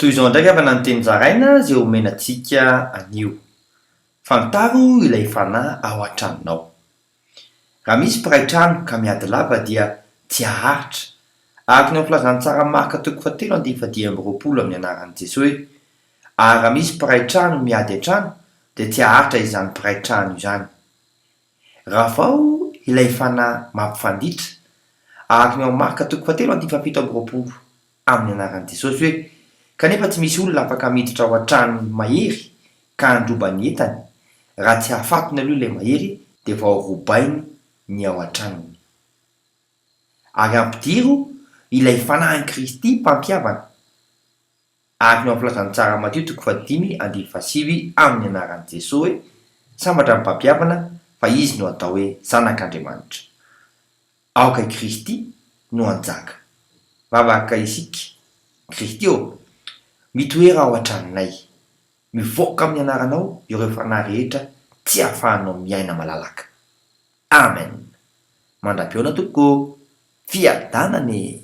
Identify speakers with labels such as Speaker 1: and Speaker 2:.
Speaker 1: Toy izao indray havana ny teny zaraina izay omena antsika anio. Fantaro ilay fanahy ao an-tranonao. Raha misy mpiray trano ka miady lava dia tsy haharitra. Araka ny ao amin'ny filazantsara Marka toko fahatelo andininy fahadimy amby roapolo amin'ny anaran'i Jesoa hoe, Ary raha misy mpiray trano miady an-trano dia tsy haharitra izany mpiray trano izany. Ravao ilay fanahy mampifanditra, araka ny ao amin'ny Marka toko fahatelo andininy fahafito amby roapolo amin'ny anaran'i Jesosy hoe, Kanefa tsy misy olona afaka miditra ao an-tranon'ny mahery ka handroba ny entany, raha tsy hafatony aloha ilay mahery dia vao robainy ny ao an-tranony. Ary ampidiro ilay fanahin'i Kristy mpampihavana. Araka ny ao amin'ny Filazantsara Matio toko fahadimy andininy fahasivy amin'ny anaran'i Jesoa hoe, Sambatra ny mpampihavana fa izy no atao hoe zanak'Andriamanitra. Aoka i Kristy no hanjaka. Vavaka isika, Kristy ô, mitoera ao an-tranonay. Mivoaka amin'ny anaranao ireo fanahy rehetra tsy ahafahanao miaina malalaka. Amen! Mandra-pihaona tompoko ô! Fiadanana e!